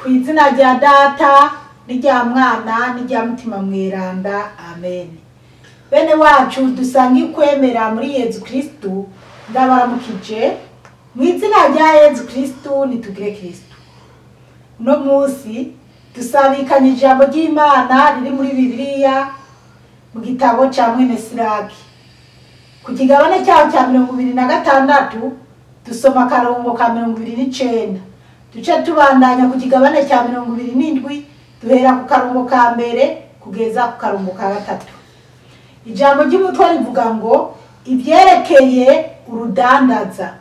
Ku izina rya Data n'irya Mwana n'irya Mutima Mweranda, amen. Bene wacu dusanga ikwemera muri Yezu Kristu, ndabaramukije mu izina rya Yezu Kristu, nitugire Kristu. Uno munsi dusabikanye ijambo ry'Imana riri muri Bibiliya mu gitabo ca mwene Siraki, ku kigabane cyaho cya 26 dusoma akarongo ka 29, duce tubandanya ku kigabane cya 27 duhera ku karongo ka mbere kugeza ku karongo ka gatatu. Ijambo ry'umutwe rivuga ngo ivyerekeye urudandaza.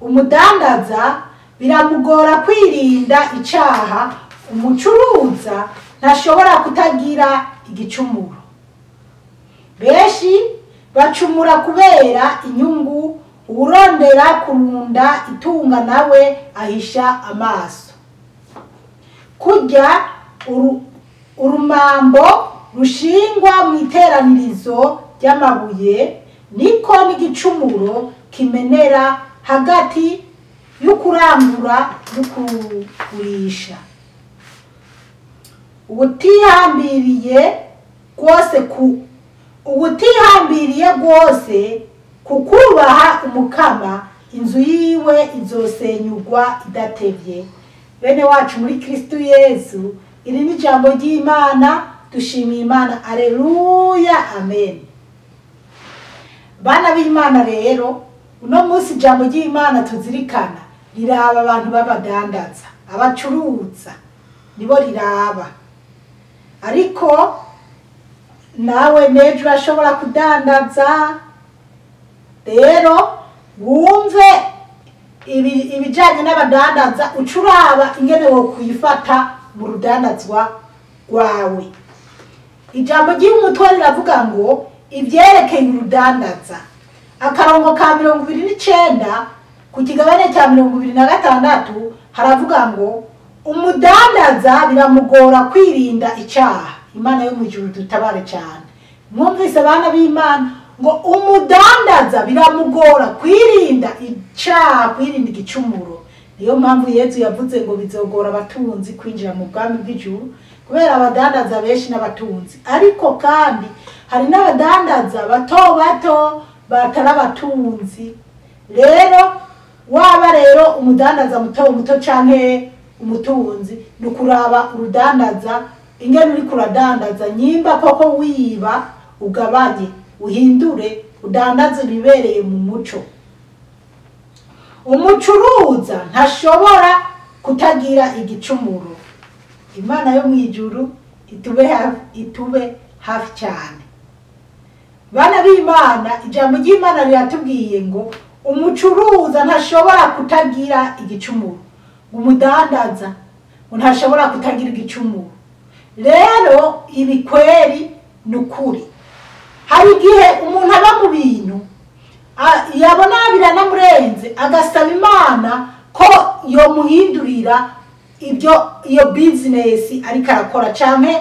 Umudandaza biramugora kwirinda icaha, umucuruza ntashobora kutagira igicumuro. Benshi bacumura kubera inyungu, uwurondera kurunda itunga nawe ahisha amaso. Kurya urumambo rushingwa mu iteranirizo ry'amabuye, niko n'igicumuro kimenera hagati y'ukurangura n'ukugurisha. Ubutihambiriye rwose kukubaha umukama, inzu yiwe izosenyugwa idatevye. Bene wacu muri Kristu Yezu, iri ni ijambo ry'Imana, dushimiye Imana, aleluya, amen. Bana b'Imana rero, uno munsi ijambo ry'Imana tuzirikana riraba abantu b'abadandaza, abacuruza, nibo riraba. Ariko nawe nejo urashobora kudandaza. Rero wumve ibijanye n'abadandaza, ucuraba ingene wo kuyifata mu rudandazwa rwawe. Ijambo ry'umutwe riravuga ngo ivyerekeye urudandaza. Akarongo ka 29 ku kigabane cya 26 haravuga ngo umudandaza biramugora kwirinda icaha. Imana yo mu ijuru dutabare cyane. Mwumvise abana b'Imana ngo umudandaza biramugora kwirinda icaha, kwirinda igicumuro. Niyo mpamvu Yezu yavuze ngo bizogora abatunzi kwinjira mu bwami bw'ijuru, kubera abadandaza benshi n'abatunzi. Ariko kandi hari n'abadandaza bato bato batari abatunzi. Rero waba rero umudandaza muto muto canke umutunzi, ni ukuraba urudandaza ingene uriko uradandaza, nyimba koko wiba ugabanye, uhindure, udandaze ibibereye mu muco. Umucuruza ntashobora kutagira igicumuro. Imana yo mu ijuru itube hafi cyane. Bana b'Imana, ijambo ry'Imana riratubwiye ngo umucuruza ntashobora kutagira igicumuro, umudandaza ntashobora kutagira igicumuro. Rero ibikweri nukuri. Hari igihe umuntu aba mu bintu yabona biranamurenze, agasaba Imana ko yomuhindurira ibyo iyo business ariko arakora canke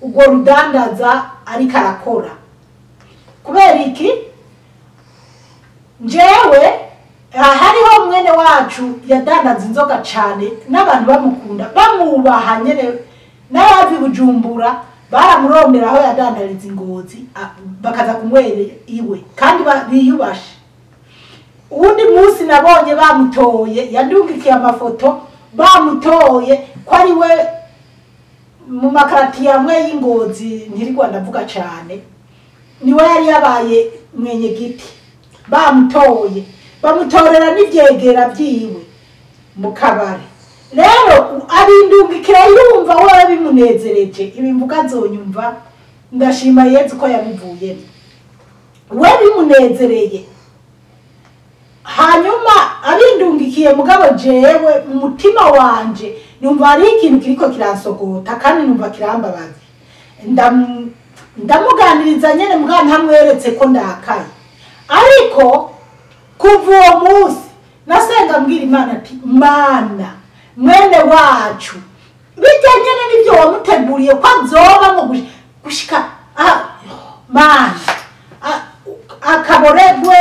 ubwo rudandaza ariko arakora. Kubera iki? Njewe hariho mwene wacu yadandaza inzoga cane n'abantu bamukunda bamwubaha nyene, n'abavi Bujumbura baramurondera aho yadandariza ingozi bakaza kunywera iwe kandi biyubashe. Uwundi munsi nabonye bamutoye, yandungikiye amafoto bamutoye ko ari we mu makarati amwe y'ingozi, ntirirwa ndavuga cane, niwe yari yabaye mwenye giti. Bamutoye bamutorera n'ivyegera vyiwe mu kabare. Rero abindungikira yumva we bimunezereje, ibi mvuga nzonyumva, ndashima Yezu ko yabivuyemo, we bimunezereye. Hanyuma abindungikiye, mugabo jewe mu mutima wanje numva ari ikintu kiriko kiransogota kandi numva kirambabaza. Ndamuganiriza nyene, mugabo ntamweretse ko ndakaye. Ariko kuva uwo munsi nasenga mbwira Imana ati Mana mwene wacu bijya nyene nivyo wamuteguriye ko azoba ngo gushika Mana akaboregwe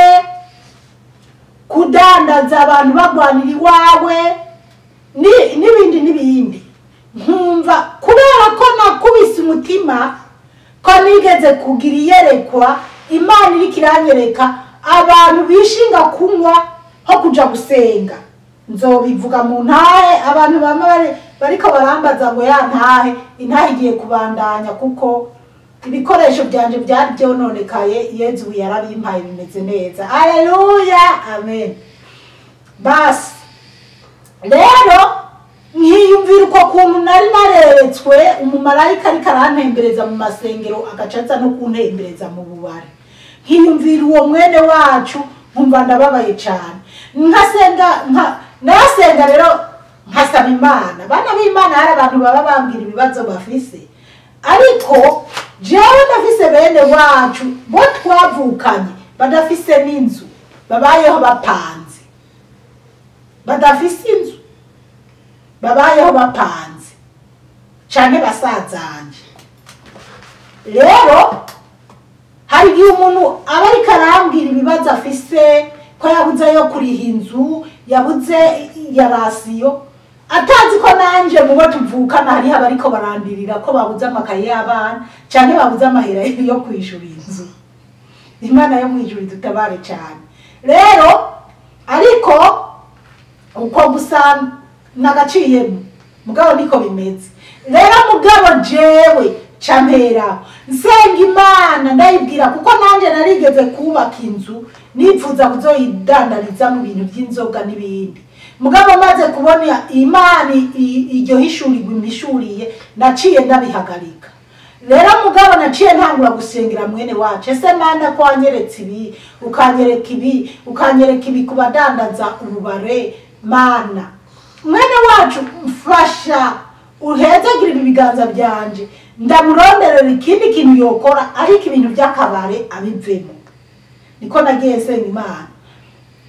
kudandaza abantu bagwanira iwawe. N'ibindi n'ibindi. Nkumva kubera ko nakubise umutima ko nigeze kugira iyerekwa, Imana iriko iranyereka abantu bishinga kunywa ho kuja gusenga. Nzobivuga mu ntahe, abantu bamwe bariko barambaza ngo ya ntahe, intahe igiye kubandanya kuko ibikoresho byanje byari byononekaye, Yezu yarabimpaye bimeze neza. Haleluya, amen. Basi rero nkiyumvira uko kuntu nari nareretswe, umumarayika ariko arantembereza mu masengero, agacaza no kuntembereza mu bubare. Nkiyumvira uwo mwene wacu, nkumva ndababaye cyane. Nkasenga, nasenga rero nkasaba Imana. Bana b'Imana, hari abantu baba bambwira ibibazo bafise, ariko jewe ndafise bene wacu bo twavukanye badafise n'inzu, babayeho bapanze, badafise inzu, babayeho bapanze canke basazanje. Rero hari igihe umuntu aba ariko arambwira ibibazo afise, ko yabuze yo kuriha inzu, yabuze ya rasiyo, atazi ko nanje mu bo tuvukana hariho abariko barandirira ko babuze amakaye y'abana canke babuze amahera yo kwishura inzu. Imana yo mwijuru idutabare cyane. Rero ariko uko gusa nagaciyemo, mugabo niko bimeze. Rero mugabo jewe campera nsenga Imana, ndayibwira kuko nanje narigeze kubaka inzu nipfuza kuzoyidandariza mu bintu by'inzoga n'ibindi. Mugabo maze kubona Imana iryo hishurirwa imishuriye, naciye ndabihagarika. Rero mugabo naciye ntangura gusengera mwene wacu. Ese Mana ko wanyeretse ibi, ukanyereka ibi, ukanyereka ibi kubadandaza ububare, Mana mwene wacu mfasha uhezagira ibi biganza byanje, ndamuronderera ikindi kintu yokora, ariko ibintu by'akabare abivemo. Niko nagiye nsenga Imana.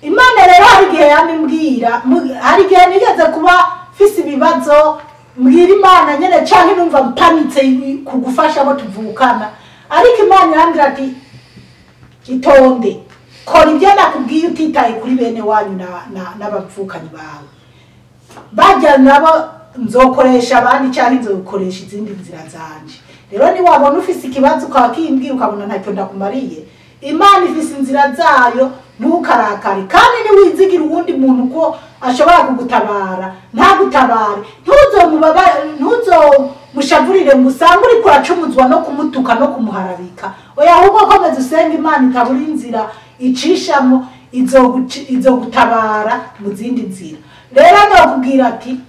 Imana rero hari igihe yamimbwira, hari igihe nigeze kuba mfise ibibazo, mbwira Imana nyene canke numva mpanitse kugufasha abo tuvukana, ariko Imana irambwira ati itonde, kora ibyo nakubwiye utitaye kuri bene wanyu n'abavukanyi bawe, bajya nabo nzokoresha abandi canke nzokoresha izindi nzira zanje. Rero ni wabona ufise ikibazo ukakimbwira ukabona ntacyo ndakumariye, Imana ifise inzira zayo, ntukarakare. Kandi niwizigira uwundi muntu ko ashobora kugutabara, ntagutabare, ntuzomushavurire ngo usange uriko uracumuzwa no kumutuka no kumuharabika. Oya, ahubwo komeza usenge Imana itabura inzira icishamo, izogutabara mu zindi nzira. Rero ndakubwira ati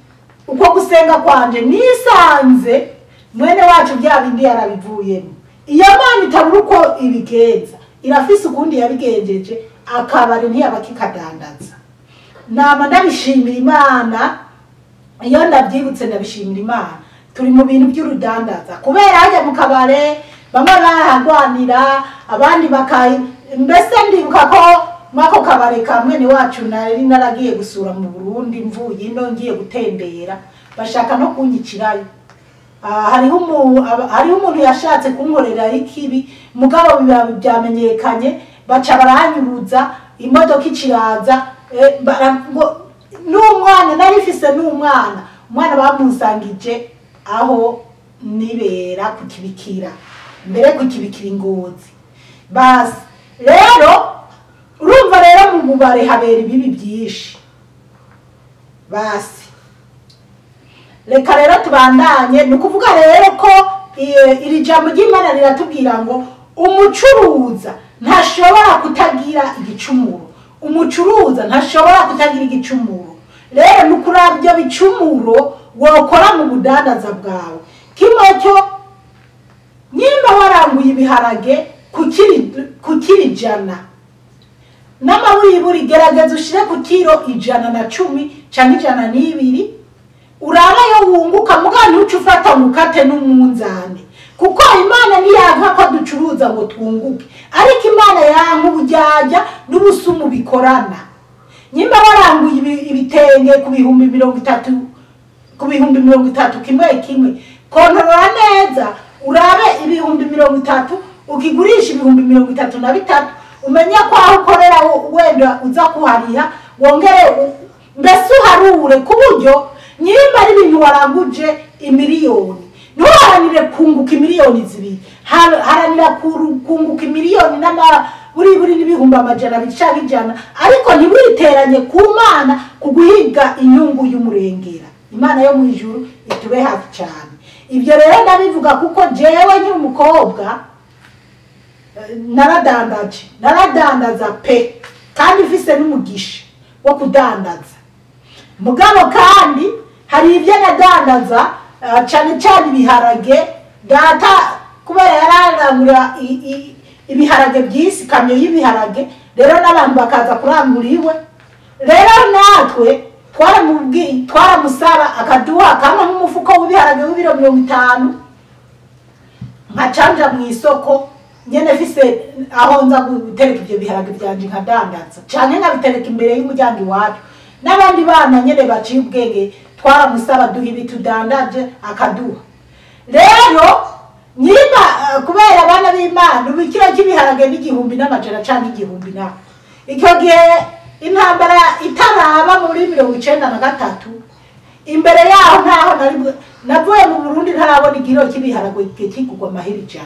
uko gusenga kwanje nisanze mwene wacu bya bindi yarabivuyemo. Iyo Mana itabura uko ibigenza, irafise ukundi yabigenjeje, akabari ntiyabakikadandaza. Nama ndabishimira Imana, iyo ndabyibutse ndabishimira Imana. Turi mu bintu by'urudandaza, kubera hajya mu kabare bamwe barahagwanira, abandi bakayi. Mbese ndibuka ko mwako kabare ka mwene wacu nari naragiye gusura mu Burundi, mvuye ino ngiye gutembera, bashaka no kunyicirayo. Hariho umuntu yashatse kunkorera ikibi, mugabo biba byamenyekanye, baca baranyuruza, imodoka iciraza, n'umwana narifise, n'umwana umwana bamusangije aho nibera kukibikira, mbere kukibikira Ingozi. Basi rero urumva rero mu bubare habera ibibi byinshi. Basi reka rero tubandanye. Ni ukuvuga rero ko iri jambo ry'Imana riratubwira ngo umucuruza ntashobora kutagira igicumuro, umucuruza ntashobora kutagira igicumuro. Rero ni ukuraba ibyo bicumuro wokora mu budandaza bwawe. Kimwe cyo nimba waranguye ibiharage ku kiro 100, n'amaburiburi gerageza ushire ku kiro 110 canke 102, urabe yo wunguka, muga ntuce ufata mukate n'umunzane, kuko Imana ntiyanka ko ducuruza ngo twunguke, ariko Imana yanka ubujyajya n'ubusumu bikorana. Nimba waranguye ibitenge ku bihumbi 30, ku bihumbi 30 kimwe kimwe, kontorora neza urabe ibihumbi 30 ukigurisha ibihumbi 33, umenye ko aho ukorera wenda uza kuhariha, wongere mbese uharure ku buryo Nyimba ari ibintu waranguje imiliyoni, ntuharanire kunguka imiliyoni 2, haranira kunguka imiliyoni buri n'ibihumbi 200 canke 100, ariko ntiwiteranye ku Mana kuguhiga inyungu y'umurengera. Imana yo mu ijuru itube hafi cyane. Ibyo rero ndabivuga kuko jewe nkiri umukobwa naradandaje, naradandaza pe, kandi mfise n'umugisha wo kudandaza. Mugabo kandi hari ibyo nadandaza cyane cyane ibiharage. Data kubera yararangura ibiharage by'isi, kamyo y'ibiharage, rero n'abantu bakaza kurangura iwe. Rero natwe twaramusaba akaduha kamwe nk'umufuko w'ibiharage w'ibiro 50, nkacanja mu isoko nyene mfise aho nza gutereka ibyo biharage byanje nkadandaza, canke nkabitereka imbere y'umuryango iwacu. N'abandi bana nyene baciye ubwenge twaramusaba duha ibitudandaje akaduha. Rero nyimba kubera abana b'Imana ubu ikiro cy'ibiharage n'1500 canke 1000 na icyo gihe intambara itaraba muri 1993, imbere yaho ntaho nari navuye mu Burundi ntarabona ikiro cy'ibiharage kigurwa amahera 100,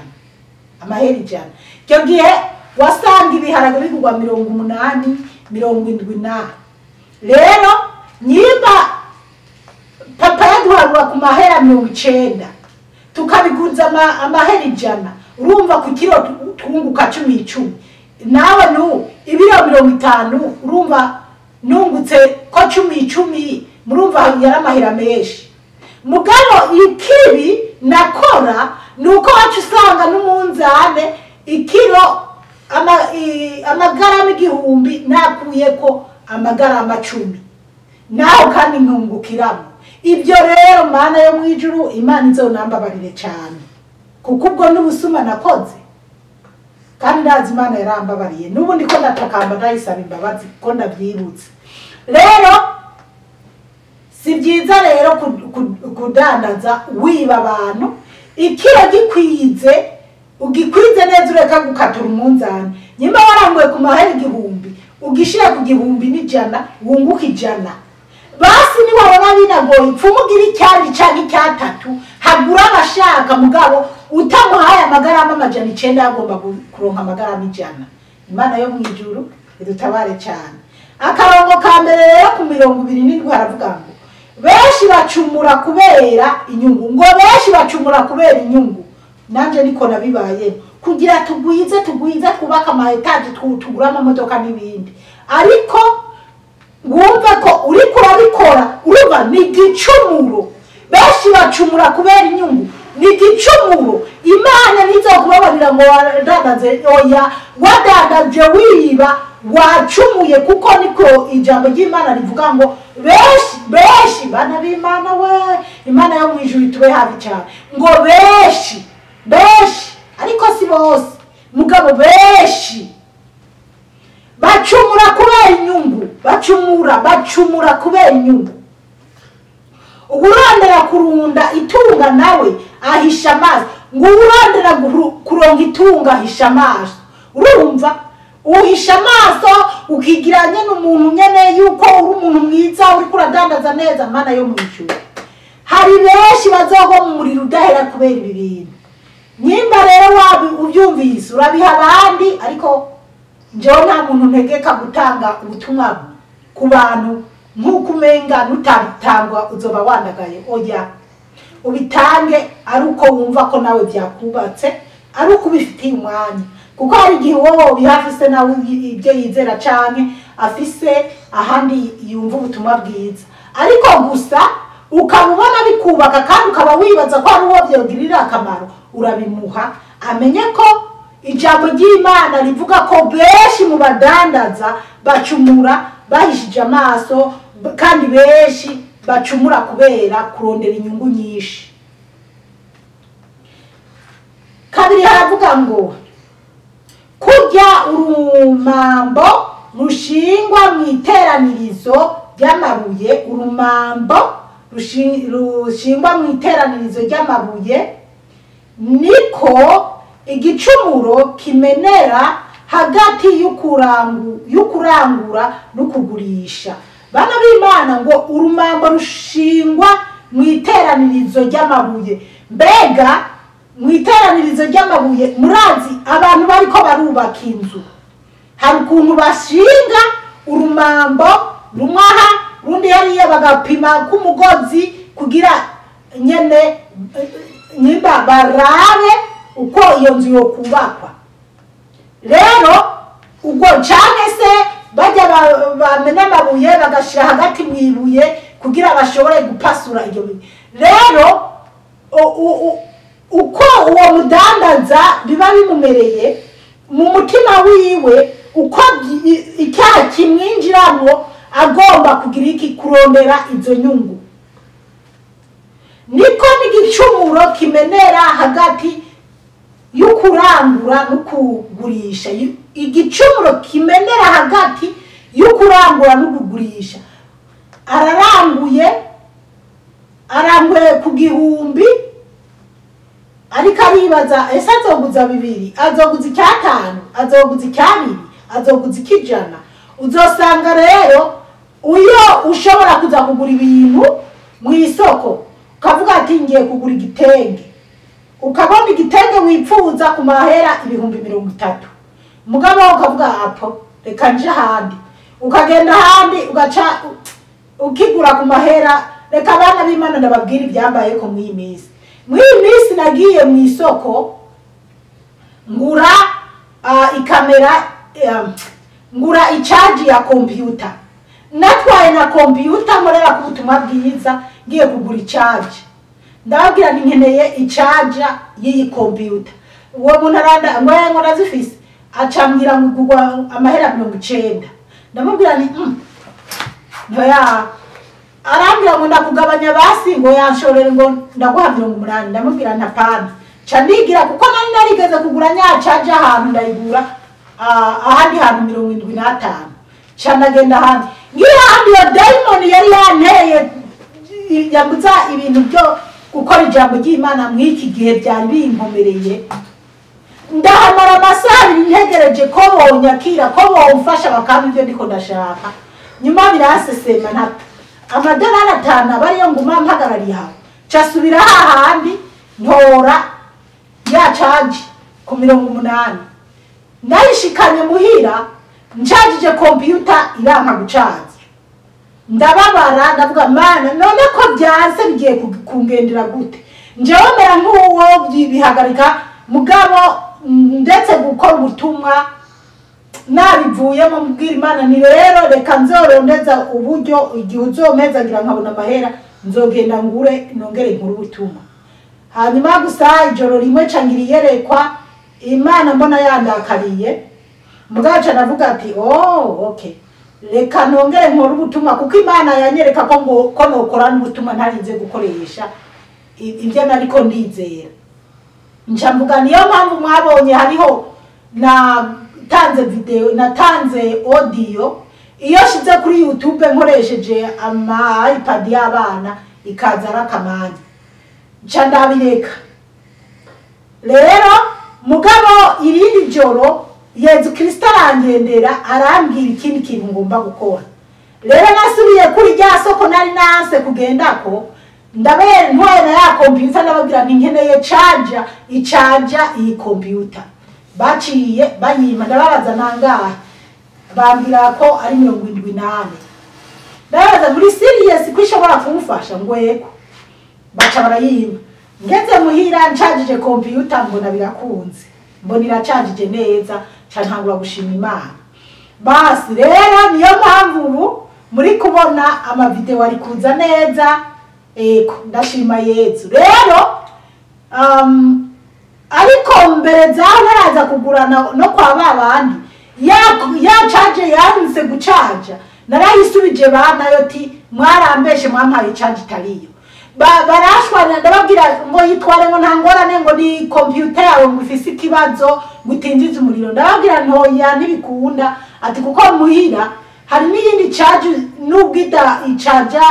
amahera 100. Icyo gihe wasanga ibiharage bigurwa 80, 70. Rero nyimba papa yaduharura ku mahera 90, tukabiguza amahera 100, urumva ku kiro twunguka 10 10. Nawe nu ibiro 50, urumva nungutse ko 10 10, murumva yari amahera menshi. Mugabo ikibi nakora nuko wacu usanga n'umunzane ikiro amagarama 1000 nakuyeko amagarama 10, naho kandi nkungukiramo. Ibyo rero Mana yo mu ijuru, Imana izonambabarire cyane, kuko ubwo n'ubusuma nakoze, kandi ndazi Imana yarambabariye. N'ubu ndiko ndatakamba ndayisaba imbabazi ko ndabyibutse. Rero si byiza rero kudandaza wiba abantu. Ikiro gikwize ugikwize neza, ureka gukatura umunzani. Nyimba waranguye ku mahera 1000, ugishira ku 1100, wunguka 100. Basi niwabona binagoye ipfumugira icyari canke icyatatu, hagura abashaka, mugabo utamuhaye amagarama 900 agomba kuronka amagarama 100. Imana yo mu ijuru idutabare cyane. Akarongo ka mbere rero ku 27 haravuga ngo benshi bacumura kubera inyungu, ngo benshi bacumura kubera inyungu. Nanje niko nabibaye, kugira tugwize twubaka ama etaje, tugura amamodoka n'ibindi, ariko wumva ko uriko urabikora urumva ni igicumuro. Benshi bacumura kubera inyungu, ni igicumuro. Imana ntizokubabarira ngo wadandaze, oya, wadandaje wiba wacumuye, kuko niko ijambo ry'Imana rivuga ngo benshi benshi bana b'Imana we, Imana yo mu ijuru itube hafi cyane, ngo benshi benshi, ariko si bose, mugabo benshi bacumura kubera inyungu, bacumura kubera inyungu. Uwurondera kurunda itunga nawe ahisha amaso, ngo uwurondera kuronka itunga ahisha amaso. Urumva uhisha amaso ukigira nyene umuntu nyene yuko uri umuntu mwiza, uri kuradandaza neza. Mana yo mu ijuru, hari benshi bazogwa mu muriro udahera kubera ibi bintu. Nyimba rero wabi ubyumvise urabiha abandi, ariko njyewe nta muntu ntegeka gutanga ubutumwa ku bantu nk'uko umenga nutabitangwa uzoba wandagaye. Oya, ubitange ari uko wumva ko nawe byakubatse, ari uko ubifitiye umwanya, kuko hari igihe wowe ubihafise nawe ibyo yizera canke afise ahandi yumva ubutumwa bwiza, ariko gusa ukaba ubona bikubaka kandi ukaba wibaza ko ari uwo byogirira akamaro, urabimuha amenye ko ijambo ry'Imana rivuga ko benshi mu badandaza bacumura bahishije amaso, kandi benshi bacumura kubera kurondera inyungu nyinshi. Kabiri haravuga ngo kurya urumambo rushingwa mu iteranirizo ry'amabuye, urumambo rushingwa mu iteranirizo ry'amabuye, niko igicumuro kimenera hagati y'ukurangura no kugurisha. Bana b'Imana ngo urumambo Urumambo rushingwa mu iteranirizo ry'amabuye. Mbega mu iteranirizo ry'amabuye, murazi abantu bariko barubaka inzu, hari ukuntu bashinga urumambo rumwe aha rundi hariya, bagapima k'umugozi kugira nyene nyimba barabe uko iyo nzu yokubakwa. Rero ubwo canke se bajya bamena amabuye bagashira hagati mu ibuye kugira bashobore gupasura iyo buye. Rero uko uwo mudandaza biba bimumereye mu mutima wiwe, uko icyaha kimwinjiramo, agomba kugira iki? Kurondera izo nyungu. Niko n'igicumuro kimenera hagati y'ukurangura no kugurisha. Igicumuro kimenera hagati y'ukurangura no kugurisha. Araranguye, aranguye ku 1000, ariko aribaza: ese azoguza 2, azoguza 5, azoguza 2, azoguza 100? Uzosanga rero uyo ushobora kuza kugura ibintu mu isoko, ukavuga ati ngiye kugura igitenge, ukabona igitenge wipfuza ku mahera 30,000, mugabo ukavuga apo reka nje ahandi, ukagenda ahandi ugaca ukigura ku mahera. Reka abana b'Imana ndababwira ibyambaye ko mw'iyi minsi. Mw'iyi minsi nagiye mu isoko ngura ikamera, ngura icaji ya kompiyuta. Natwaye na kompiyuta nkorera ku butumwa bwiza, ngiye kugura icaji, ndababwira nti nkeneye icaja y'iyi kompiyuta. Uwo muntu aranda ngo ngo ndazifise, acambwira ngo kugwa amahera 90. Ndamubwira nti ntoya. Arambwira ngo ndakugabanya basi, ngo yanshorere, ngo ndaguha 80. Ndamubwira nti apana. Ca ndigira, kuko nari narigeze kugura nyacaja ahantu, ndayigura ahandi hantu 75. Ca ndagenda ahandi, ngiye ahandi, iyo dayimoni yari yanteye yambuza ibintu byo gukora ijambo ry'Imana mw'iki gihe byari binkomereye. Ndahamara amasaha 2 ntegereje ko bonyakira, ko bomfasha, bakampa ibyo ndiko ndashaka. Nyuma birasesema nta amadolari 5 aba ariyo nguma mpagarariye aho. Casubira hahandi ntora ya caji ku 80, ndayishikanye muhira, ncajije kompiyuta iranka gucaza. Ndababara, ndavuga: Mana, none ko byanse bigiye kungendera gute? Njewe mera nk'uwo bihagarika, mugabo ndetse gukora ubutumwa nabivuyemo, mbwira Imana ni rero reka nzorondeza uburyo, igihe uzomeza ngira nkabona amahera nzogenda ngure nongere nkuru ubutumwa. Hanyuma gusa ijoro rimwe cangira iyerekwa, Imana mbona yandakariye, mugabo ca ndavuga ati oh okay, reka nongere nkore ubutumwa, kuko Imana yanyereka ko ngo ko nokora n'ubutumwa ntarinze gukoresha ibyo nariko ndizera. Nca mvuga niyo mpamvu mwabonye hariho natanze video, natanze audio, iyo shize kuri YouTube nkoresheje ama iPad y'abana ikaza arakamanya, nca ndabireka. Rero mugabo irindi joro Yezu Kristo arangendera, arambwira ikindi kintu ngomba gukora. Rero nasubiye kuri rya soko nari nanse kugendako, ndabere ntwaye na ya kompiyuta, ndababwira nti nkeneye caja icaja iyi kompiyuta. Baciye bayima, ndababaza nangahe, bambwira ko ari 74. Ndababaza muri serious ko ishobora kumufasha? Ngo yego. Baca barayima. Ngeze muhira ncajije kompiyuta, mbona birakunze, mbona iracajije neza, ca ntangura gushima Imana. Basi rero niyo mpamvu ubu muri kubona amavideo ari kuza neza. Eko ndashima Yezu. Rero ariko mbere zaho ntaraza kugurana no kwa babandi, ya caje yanze gucaja, narayisubije banayo ti mwarambeshe, mwampaye icaje itariyo. Barashwana, ndababwira ngo yitware, ngo nta ngorane, ngo ni computer yawe ngo ifise ikibazo ngo itinjize umuriro. Ndababwira ntoya ntibikunda, ati kuko muhira hari n'iyindi charge nubwo ida icaja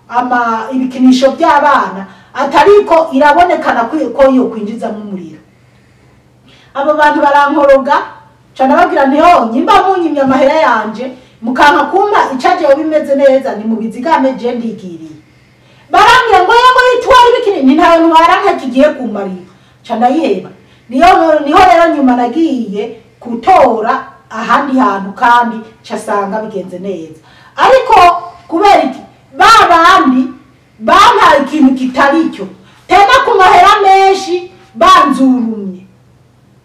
ama ibikinisho by'abana, atariko irabonekana ko yo kwinjiza mu muriro. Abo bantu barankoroga, ca ndababwira nti ho nyimba munyimye amahera yanje. Mukanka kumpa icaje bimeze neza ni mubizigame je ndigiriye. Barambwira ngo yego yitwara ibikini ni ntawe ntwara ntakigiye kumarira. Ca ndayiheba. Niho rero nyuma nagiye gutora ahandi hantu kandi casanga bigenze neza. Ariko kubera iki babandi bampaye ikintu kitari cyo tena ku mahera menshi banzurumye.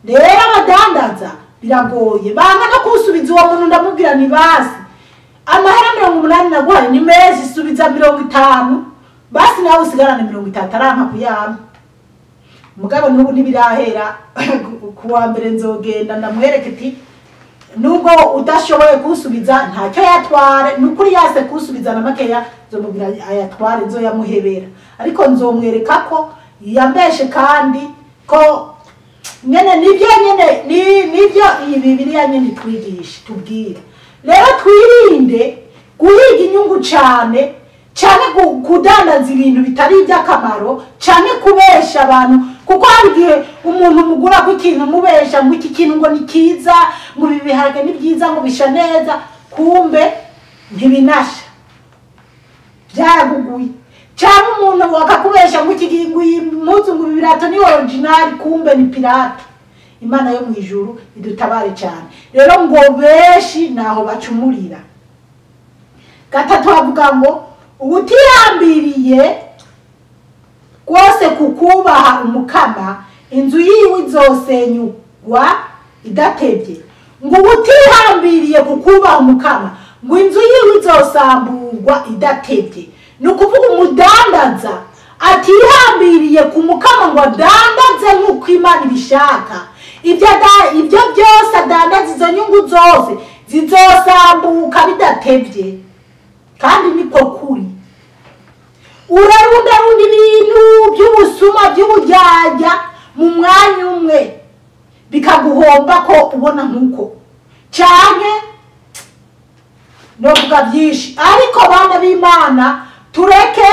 Rero abadandaza biragoye banga no kusubiza uwo muntu ndamubwira ni basi amahera 80 naguhaye ni menshi subiza 50 basi nawe usigarane 30 aranka kuyama. Mugabo n'ubu ntibirahera kuwa mbere nzogenda ndamwereke ati nubwo udashoboye kusubiza ntacyo yatware nukuri yase kusubiza na makeya nzomubwira ayatware nzoyamuhebera ariko nzomwereka ko yambeshe kandi ko nyene nibyo nyene nibyo iyi Bibiliya nyene twigisha tubwira. Rero twirinde guhiga inyungu cyane cyane kudandaza ibintu bitari iby'akamaro cyane kubesha abantu kuko hari igihe umuntu mugura ku ikintu mubesha ngo iki kintu ngo ni kiza ngo ibi biharage ni byiza ngo bisha neza kumbe ntibinasha byaraguguye. Cyangwa umuntu wakakubesha ngo iki ngo iyi mpuzu ngo ibirato ni original kumbe ni pirate. Imana yo mu ijuru idutabare cyane. Rero ngo beshi naho bacumurira. Gatatu avuga ngo ubutihambiriye rwose kukubaha umukama inzu yiwe izosenyugwa idatebye. Ngo ubutihambiriye kukubaha umukama ngo inzu yiwe izosamburwa idatebye. Ni ukuvuga umudandaza atihambiriye ku mukama ngo adandaze nk'uko Imana ibishaka, ibyo byose adandaza izo nyungu zose zizosambuka bidatebye. Kandi niko kuri. Urarundarunda ibintu by'ubusuma by'ubujyajya mu mwanya umwe bikaguhomba ko ubona nkuko cyane novuga byinshi. Ariko bana b'Imana tureke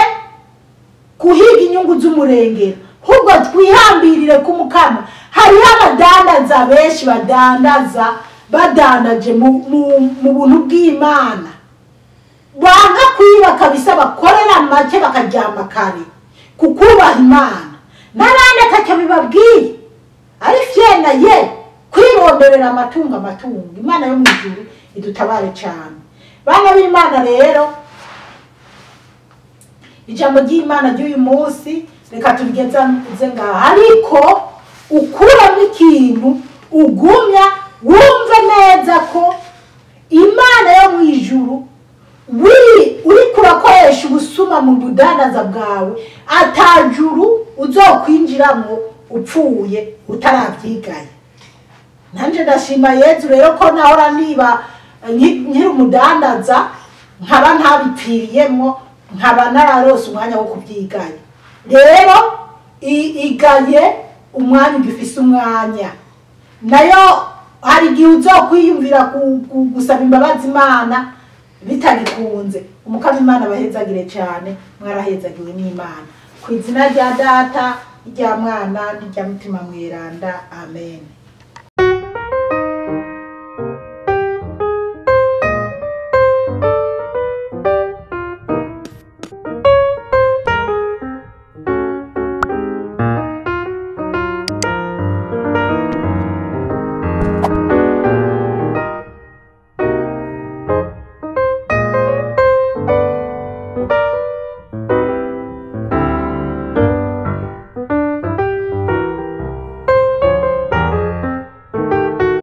kuhiga inyungu z'umurengera ahubwo twihambirire ku mukama. Hariho abadandaza benshi badandaza badandaje mu buntu bw'Imana banga kwiba kabisa bakorera make bakaryama kare kukubaha Imana n'abandi atacyo bibabwiye ari fyena ye kwironderera amatungo. Imana yo mu ijuru idutabare cyane. Bana b'Imana rero ijambo ry'Imana ry'uyu munsi reka turigeze ngaha, ariko ukuramo ikintu ugumya wumve neza ko Imana yo mu ijuru uri kurakoresha ubusuma mu budandaza bwawe atajuru uzokwinjiramo upfuye utarabyigaye. Nanje ndashima Yezu rero ko nahora niba nkiri umudandaza nkaba ntabipfiriyemo nkaba nararose umwanya wo kubyigaya. Rero igaye umwanya ugifise umwanya nayo hari igihe uzokwiyumvira gusaba imbabazi Imana bitagikunze. Umukama Imana abahezagire cyane, mwarahezagiwe n'Imana. Ku izina rya Data, irya Mwana n'irya Mutima Mweranda, amen.